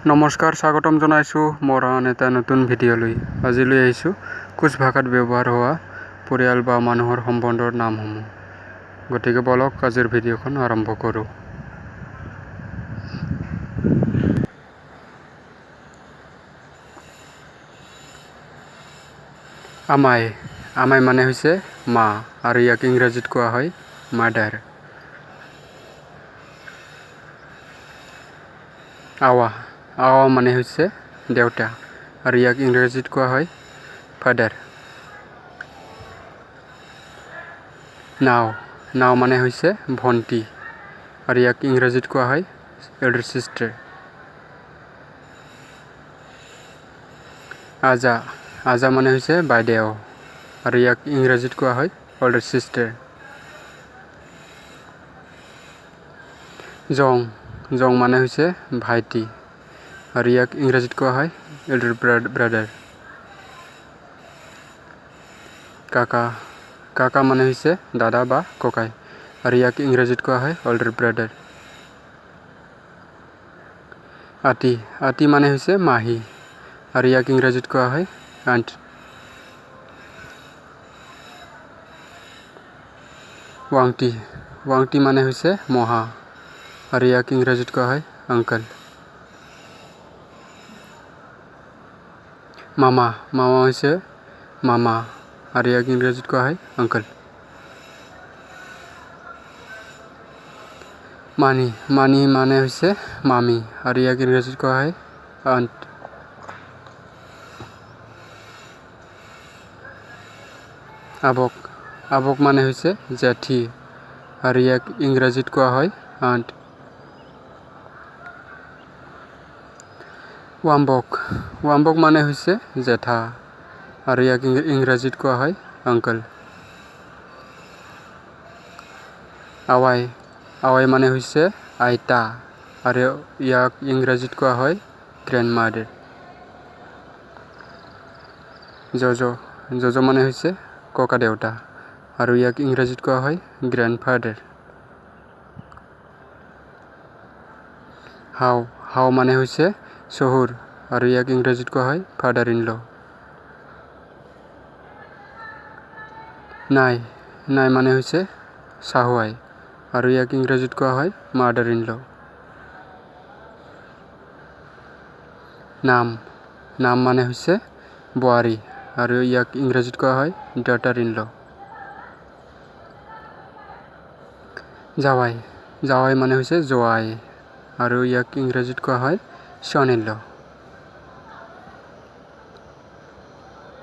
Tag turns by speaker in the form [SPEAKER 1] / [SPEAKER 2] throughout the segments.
[SPEAKER 1] নমস্কাৰ, স্বাগতম জনাইছোঁ মোৰ আন এটা নতুন ভিডিঅ'লৈ। আজি লৈ আহিছোঁ কোচ ভাষাত ব্যৱহাৰ হোৱা পৰিয়াল বা মানুহৰ সম্বন্ধৰ নামসমূহ। গতিকে বলক, আজিৰ ভিডিঅ'খন আৰম্ভ কৰোঁ। আমাই। আমাই মানে হৈছে মা আৰু ইয়াক ইংৰাজীত কোৱা হয় মাদাৰ। আৱা। আৱা মানে হৈছে দেউতা আৰু ইয়াক ইংৰাজীত কোৱা হয় ফাদাৰ। নাও। নাও মানে হৈছে ভণ্টি আৰু ইয়াক ইংৰাজীত কোৱা হয় এল্ডাৰ ছিষ্টাৰ। আজা। আজা মানে হৈছে বাইদেউ আৰু ইয়াক ইংৰাজীত কোৱা হয় অল্ডাৰ ছিষ্টাৰ। জং। জং মানে হৈছে ভাইটি আৰু ইয়াক ইংৰাজীত কোৱা হয় এল্ডাৰ ব্ৰাদাৰ। কাকা। কাকা মানে হৈছে দাদা বা ককাই আৰু ইয়াক ইংৰাজীত কোৱা হয় অল্ডাৰ ব্ৰাদাৰ। আতি। আতি মানে হৈছে মাহী আৰু ইয়াক ইংৰাজীত কোৱা হয় আণ্ট। ৱাংটি। ৱাংটি মানে হৈছে মহা আৰু ইয়াক ইংৰাজীত কোৱা হয় আংকল। মামা। মামা হৈছে মামা আৰু ইয়াক ইংৰাজীত কোৱা হয় আংকল। মানি। মানি মানে হৈছে মামী আৰু ইয়াক ইংৰাজীত কোৱা হয় আণ্ট। আবক। আবক মানে হৈছে জেঠী আৰু ইয়াক ইংৰাজীত কোৱা হয় আণ্ট। ৱাম্বক। ৱাম্বক মানে হৈছে জেঠা আৰু ইয়াক ইংৰাজীত কোৱা হয় আংকল। আৱাই। আৱাই মানে হৈছে আইতা আৰু ইয়াক ইংৰাজীত কোৱা হয় গ্ৰেণ্ডমাদাৰ। জজ। জজ মানে হৈছে ককা দেউতা আৰু ইয়াক ইংৰাজীত কোৱা হয় গ্ৰেণ্ডফাদাৰ। হাও। হাও মানে হৈছে শহুৰ আৰু ইয়াক ইংৰাজীত কোৱা হয় ফাদাৰ ইন ল। নাই। নাই মানে হৈছে শাহুআই আৰু ইয়াক ইংৰাজীত কোৱা হয় মাদাৰ ইন ল। নাম। নাম মানে হৈছে বোৱাৰী আৰু ইয়াক ইংৰাজীত কোৱা হয় ডটাৰ ইন ল। জাৱাই। জাৱাই মানে হৈছে জোৱাই আৰু ইয়াক ইংৰাজীত কোৱা হয় সন ইন ল।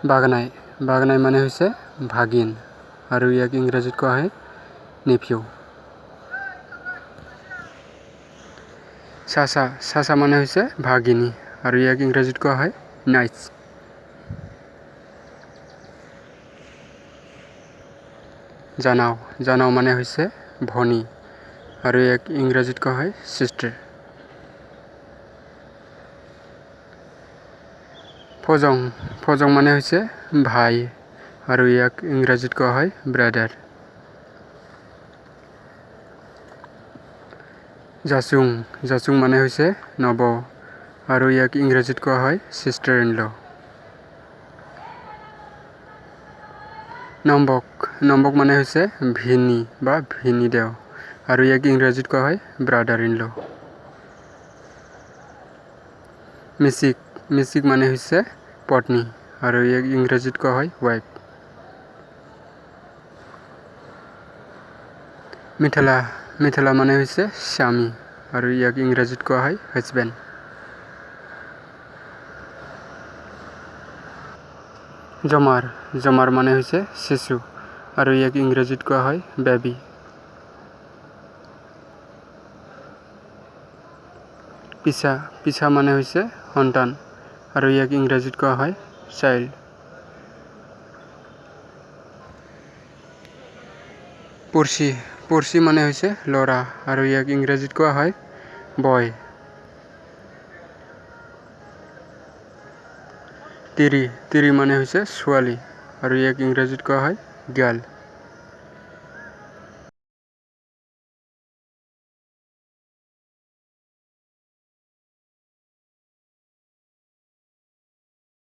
[SPEAKER 1] বাগনাই। বাগনাই মানে হৈছে ভাগিন আৰু ইয়াক ইংৰাজীত কোৱা হয় নেফিউ। চাচা। চাচা মানে হৈছে ভাগিনী আৰু ইয়াক ইংৰাজীত কোৱা হয় নাইচ। জানাও। জানাও মানে হৈছে ভনী আৰু ইয়াক ইংৰাজীত কোৱা হয় ছিষ্টাৰ। ফজং। ফজং মানে হৈছে ভাই আৰু ইয়াক ইংৰাজীত কোৱা হয় ব্ৰাদাৰ। জাচুং। জাচুং মানে হৈছে নৱ আৰু ইয়াক ইংৰাজীত কোৱা হয় ছিষ্টাৰ ইন ল। নম্বক। নম্বক মানে হৈছে ভিনী বা ভিনীদেউ আৰু ইয়াক ইংৰাজীত কোৱা হয় ব্ৰাদাৰ ইন ল। মিচিক। মিচিক মানে হৈছে পত্নী আৰু ইয়াক ইংৰাজীত কোৱা হয় ৱাইফ। মিথিলা। মিথিলা মানে হৈছে স্বামী আৰু ইয়াক ইংৰাজীত কোৱা হয় হাজবেণ্ড। জমাৰ। জমাৰ মানে হৈছে শিশু আৰু ইয়াক ইংৰাজীত কোৱা হয় বেবী। পিছা। পিছা মানে হৈছে সন্তান আৰু ইয়াক ইংৰাজীত কোৱা হয় চাইল্ড। পৰচি। পৰচি মানে হৈছে ল'ৰা আৰু ইয়াক ইংৰাজীত কোৱা হয় বয়। তিৰি। তিৰি মানে হৈছে ছোৱালী আৰু ইয়াক ইংৰাজীত কোৱা হয় গাৰ্ল।